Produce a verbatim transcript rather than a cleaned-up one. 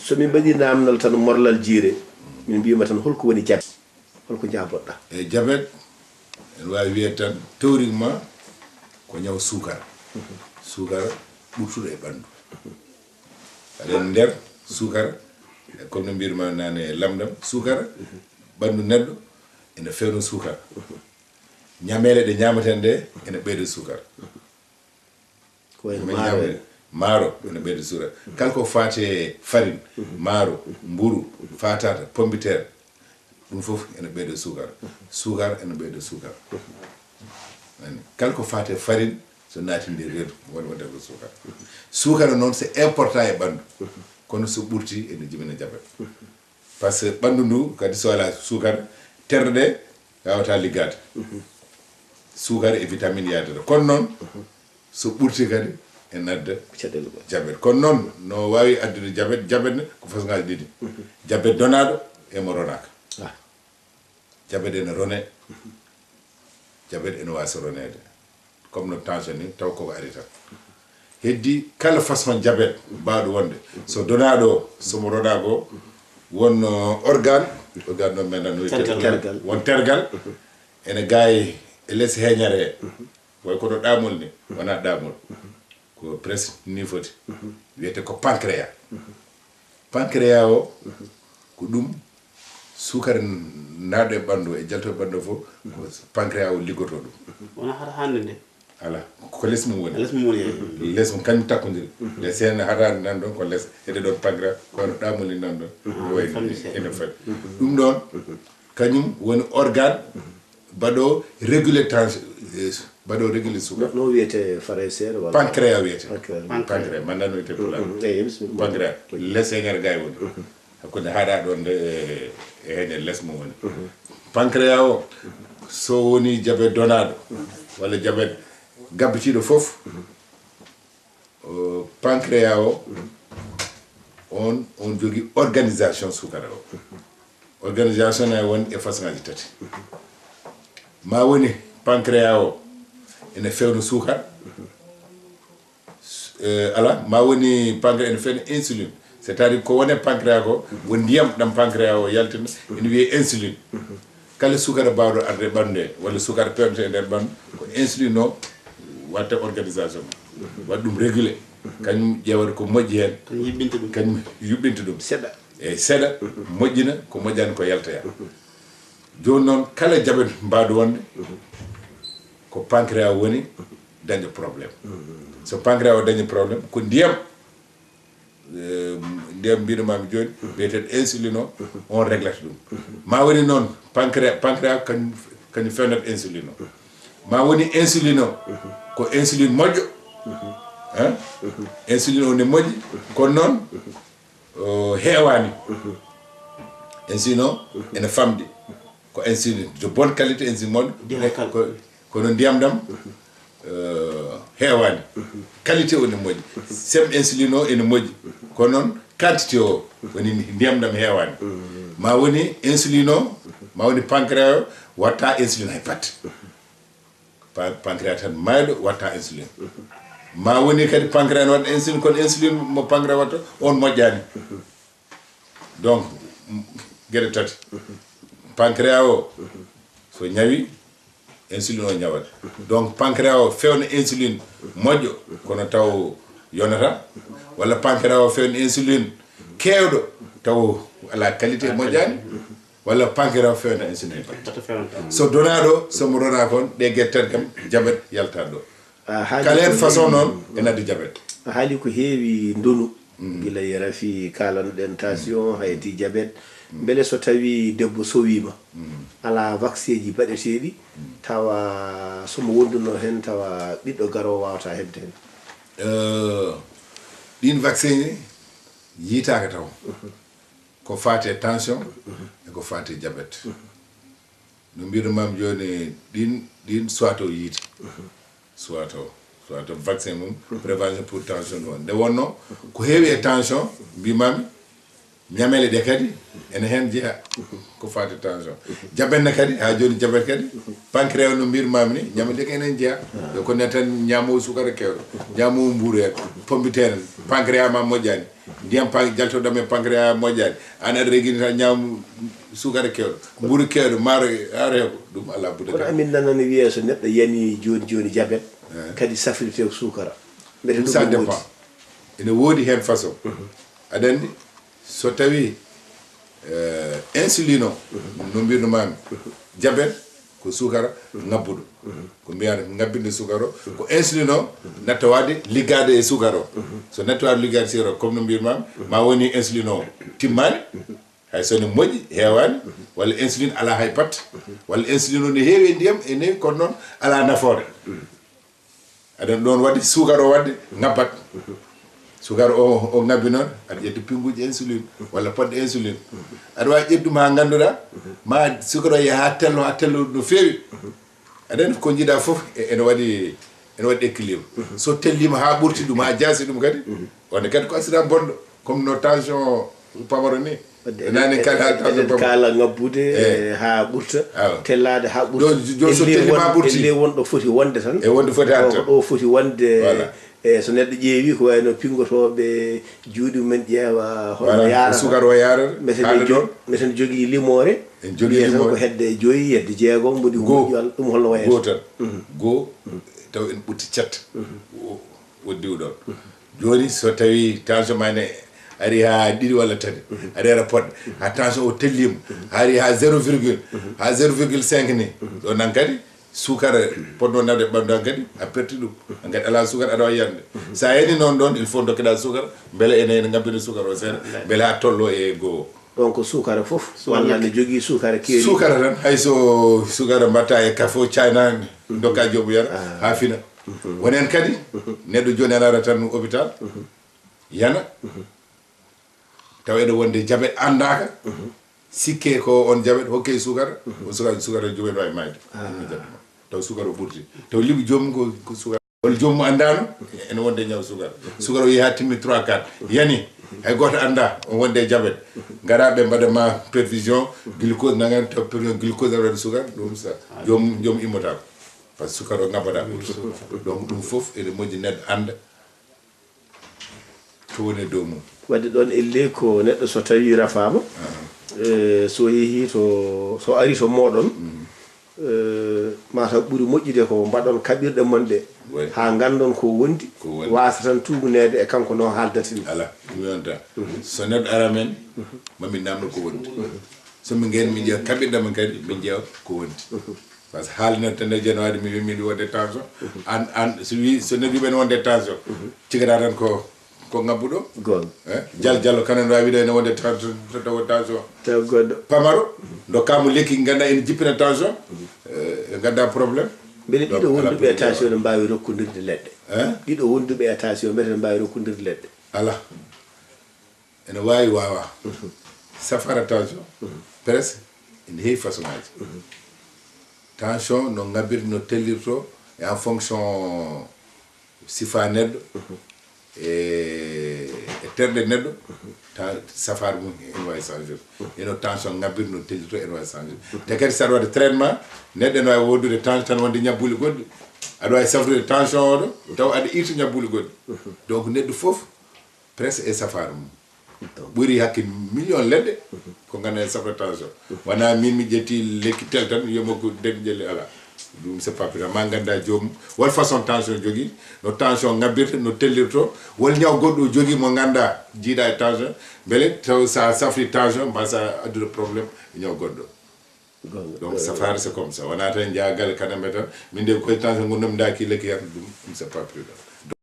So min mbaɗi naamnal tan morlal jiire, min mbiyma tan holko woni jabet, holko jaaboɗɗa? E jabet, en waawi wiyde tan théoriquement ko ñaw suukara. Suukara ɓurtuɗo e ɓanndu. Aɗa anndi nder suukara, e comme no mbiyɗumaa naane e lamndam, suukara, ɓanndu neɗɗo ene feewna suukara. Ñameele ɗe ñaamaten ɗe ene ɓeyda suukara. Ko wayno maaro en. Maaro ene ɓeyda suukara. Kala ko faati e farine, maaro, mburu, faataata, pombiteer, ɗum fof ene ɓeyda suukara. Suukara ene ɓeyda suukara. Ani, kala ko faati e farine, so naati nder reedu, woni wonde ko suukara. Suukara noon, c'est important e ɓanndu. Kono so ɓurti, ene jibina jabet. Par ce que ɓanndu ndu kadi so alaa suukara, terɗe ɗe waawataa liggaade. Suukara e vitamine yaadata. Kono noon, so ɓurti kadi, ene adda jabet. Kono noon, no waawi addude jabet, jabet ne ko façon ngaji ɗiɗi. Jabet donaaɗo e mo ronaaka. Jabet ene rone, jabet ene waawi roneede. Comme no tension ni, taw koko ari tan. Heddi kala façon jabet baawɗo wonde. So donaaɗo o, so mo ronaaka o, won, uh, organe, organe ɗo men no wiyetee tergal. Won tergal, ene gaayi e les heeñere he. Way kono ɗaamol ni, wonaa ɗaamol. Ko presque ni foti. Wiyetee ko pancréas. Pancréas o, ko ɗum suukara naatɗo e ɓanndu, e jalto e ɓanndu fof, ko pancréas o liggotoo ɗum. Wona hara hannde nde? Alaa, ko les mum woni. Les mum woni, eyi. Les mum, kañum takkondiri. Les ene hara hannde nan ɗon, ko les, ede ɗon pancréas, kono ɗaamol ni nan ɗon. Ah, no wayi famɗi seeɗa. Ene fadi. Ɗum ɗon, kañum woni organe baɗo réguler tension, eh, baɗo réguler suukara. No, no wiyetee faranseere walla? Pancréas wiyetee. Pancréas. Pancréas, mi anndaa no wiyetee pulaar. Mhm, eyi, bisimilla. Pancréas, les heeñere gaayi woni. Hakkunde hara ɗon nde e, e heeñere les mum woni. Pancréas o, so woni jabet donaaɗo, walla jabet gabbitiiɗo fof, o, pancréas o, on, on jogii organisation suukara o. Organisation ne woni e façon ngaji tati. Ma woni pancréas o ene feewna suukara, eh, alaa, ma woni pancréas ene feewna insuline. C'est-à-dire ko woni e pancréas ko, woni ndiyam ɗam pancréas o yaltina, ene wiyee insuline. Kala suukara baawɗo arde e ɓanndu nde, walla suukara peewnetee e nder ɓanndu, ko insuline o watta organisation mum. Waɗa ɗum réguler. Kañum ƴeewata ko moƴƴi heen. Kañum yuɓɓinta ɗum. Kañum yuɓɓinta ɗum. Seeɗa. Eyi, seeɗa, moƴƴina ko moƴƴaani ko yaltoya. Jooni noon, kala jabet mbaawɗo wonde, ko pancréas woni dañde problème. So pancréas o dañi problème, ko ndiyam Eh, ndiyam mbiɗo mami jooni, biyeteeɗo insuline o, on reglata ɗum. Ma woni noon, pancréas, pancréas kañum, kañum fewnata insuline o. Ma woni insuline o, ko insuline moƴƴo. Hein? Insuline o ne moƴƴi, kono noon, o heewaani. Insuline o ene famɗi. Ko insuline de bonne qualité, insuline moƴƴo. Ndiyam kal- ko, kono ndiyam ɗam, eh, heewaani. Qualité o ne moƴƴi. Sem insuline o ene moƴƴi. Kono noon, quantité o woni ndiyam ɗam heewaani. Ma woni insuline o, ma woni pancréas o, watta insuline hay batte. Pa-, pancréas tan mayɗo watta insuline. Ma woni kadi pancréas ne watta insuline, kono insuline mo pancréas watta, on moƴƴaani. Donc, m-, geɗe tati. Pancréas o, so ñawi, insuline o ñawat. Donc, pancréas o fewna insuline moƴƴo, kono taw yonata. Walla pancréas o fewna insuline keewɗo, taw alaa qualité moƴƴaani. Walla pancréas o fewna insuline. Tato fewnata. So donaaɗo, so mo donaa kon, ɗe geɗe tati kam, jabet yaltat ɗo. A haali Kala heen ko façon heewi, noon, ene addi jabet. A haali ko heewi ndonu, gila e rafi kaalanɗen tension, hayti jabet. Mbele so tawii debbo sowiima, alaa vakseeji baɗeteeɗi, tawa so mo wonduno heen, tawa ɓiɗɗo garoowo waawata heɓde heen? Eh, ɗiin vakseeji yiytaaka taw. Ko faati e tension, e ko faati e jabet. No mbiɗo mam jooni, ɗin, ɗin soit o yiiti. Soit o, soit o vaccin mum, prévention pour tension ɗum. Nde wonno, ko heewi e tension, mbimami, Ñamele ɗe kadi ene heen jeyaa ko faati tension. Jabet ne kadi, haa jooni jabet kadi, pancréas no mbirmaami ni, ñamele ɗe ko enen jeyaa. Ɗo ko nen tan ñaamo suukara keewɗo, ñaamo mbuuru en, pombiteer en, pancréas ma moƴƴaani. Ndiyam pan jaltoɗam e pancréas moƴƴaani. Aan aɗa regini tan ñaamo suukara keewɗo, mbuuru keewɗo, maaro, haare ko ɗum alaa buda. Kono amin nanani wiyee so neɗɗo yani jooni jooni jabet, kadi safrite ko suukara. Mbete ɗum ça dépend. Ene woodi heen façon. Aɗa anndi, so tawi eh, insuline o, no mbirno maami, jabet ko suukara ngabbuɗo. Ko mbiyata ngabbinde suukara o, ko insuline o natta waade liggaade e suukara o. So natta waade liggaade suukara o, comme no mbirmaami, ma woni insuline o timmaani, hay so ne moƴƴi, heewaani, walla insuline alaa hay pat, walla insuline o ne heewi e ndiyam, e newi, kono noon alaa nafoore. Aɗa ɗoon waɗde suukara o waɗde ngabbat. Suukara o, o ngabbi noon, aɗa ƴetta pinnguuji insuline, walla poɗɗe insuline. Aɗa waawi ƴettude ma ngannduɗaa, ma suukara o yaha haa tello, haa tello no feewi. Aɗa anndi ko njiɗa fof, e-, ene waɗi, ene waɗi équilibre. So tellima haa ɓurti ɗum, haa jaasi ɗum kadi, on ne kadi ko accident bonɗo, comme no tension pamaro ni. Wadde nane eɗen, kala eɗen, tension eɗen pamaro. Kaala ngabbude, eh, haa ɓurta, awa, tellaade haa ɓurta. Ɗo, jo-, jo-, so tellima ɓurti. Elle won ɗo foti wonde tan. E wonde foti haa ɗo, tan. Ɗo foti wonde, voilà. E so neɗɗo ƴeewi ko wayno pinngotooɓe juuɗe mumen ƴeewa holno, voilà, yaarata. Suukara o yaarata. Meten haala en jo-, ɗo. Meten jogii limoore. En jogii limoore. Wiyata ko hedde joyi, hedde jeegom, mboɗi ko moƴƴi, walla ɗum holno wayata? Goo tan. Mhm. Goo, taw en ɓurti cat. Mhm. O, o diw ɗoon. Mhm. Jooni so tawi tension ma ne ari haa ɗiɗi walla tati, ari ara poɗɗe, haa tension o tellima, haa ari haa zéro virgule, haa zéro virgule cinq ni, ɗo nan kadi suukara potno nawde e ɓanndu an kadi, a perti ɗum. An kadi alaa suukara, aɗa waawi yarde. So a yani noon ɗoon, il faut ndokkeɗaa suukara, mbele ene, ene ngabbina suukara o seeɗa, mbele haa tollo e goo. Donc suukara fof, walla ne jogii suukara keeri? Suukara tan, hay so suukara mbaɗta e kafo, caynaani, ndokka joomum yara, haa fina. Woni heen kadi, neɗɗo jooni ana ara tan hôpital, yana, tawa ene wonde jabet anndaaka, sikke ko on jabet, hokke suukara, on suukara, suukara joomum ene waawi maayde. Taw suukara o ɓurti. Taw liɓi joomum ko, ko suukara. Walla joomum anndaano, ene wonde ñaw suukara. Suukara o yehi haa timmi trois, quatre. Yani, hay gooto anndaa, on wonde e jabet. Ngara ɓe mbaɗa ma perfusion, glucose nangan, taw perfusion glucose aɗa waɗi suukara, ɗum sa, joom, joom immotaako. Par ce que suukara o ngabbataa ɓurti. Donc ɗum fof ene moƴƴi neɗɗo annda ko woni e dow mum. Wadde ɗoon elle ko neɗɗo so tawi rafaama, eh, so yehi to, so ari to mooɗon, eh, mataw ɓuri moƴƴude ko mbaɗon kaɓirɗe mon ɗe, haa nganndon ko wondi, ko wondi, waasa tan tuugneede e kanko no haaldata ni. Alaa, ɗum yonta. So neɗɗo ara men, ma min naamno ko wondi. So min ngeen, min njeewa kaɓirɗe men kadi, min njeewa ko wondi. Par ce que haalino tan e jeno waɗi mi wi miɗo wonde tension. An, an, so wi, so neɗɗo wiɓe ne wonde tension, cigata tan ko, ko ngabbuɗo. Goonga. Eh, jal, jalo kanen wawi wiɗo ene wonde tension, to tawo tension. Taw goɗɗo. Pamaro, dokkamo lekki ganduɗa ene jippina tension. Eh, gadda problème. Mbele ɗiɗo wonduɓe e tension ne mbawi rokkodirde leɗɗe? Eh? Ɗiɗo wonduɓe e tension mbele ne mbawi rokkodirde leɗɗe? Ala. Ene waawi waawaa. Safara tension, presque, ene heewi façon ŋaaji. Tension no ŋabbirta, no tellirto, e en fonction sifa neɗɗo, e, e terɗe neɗɗo, ta-, safara mum ene waawi changir. E no tension ŋabbirta, no tellirto, ene waawi changir. Te kadi saɗa waɗa traitement, neɗɗo ene waawi wondude tension tan wonde ñabbuuli goɗɗi. Aɗa waawi safrude tension oɗo, tawa aɗa irta ñabbuuli goɗɗi. Donc neɗɗo fof, presque e safara mum. Ɓuri hakke million leɗɗe ko ganduɗa e safra tension. Wona min mi ƴetti lekki tel tan, yomo ko nden jelli, ala. Ɗum c'est pas pire. Ma ganda joomum, won façon tension jogui, no tension ngabbirta, no tellirto, won ñaw goɗɗo jogui mo ganda jiiɗa e tension, beele taw sa safri tension, mbasa addude problème e ñaw goɗɗo. Donc, safari, c'est comme ça. Wona tan jaagal kanambe tan, min de koye tension gonnomi, nda ki lekki tan, ɗum, ɗum c'est pas prudent.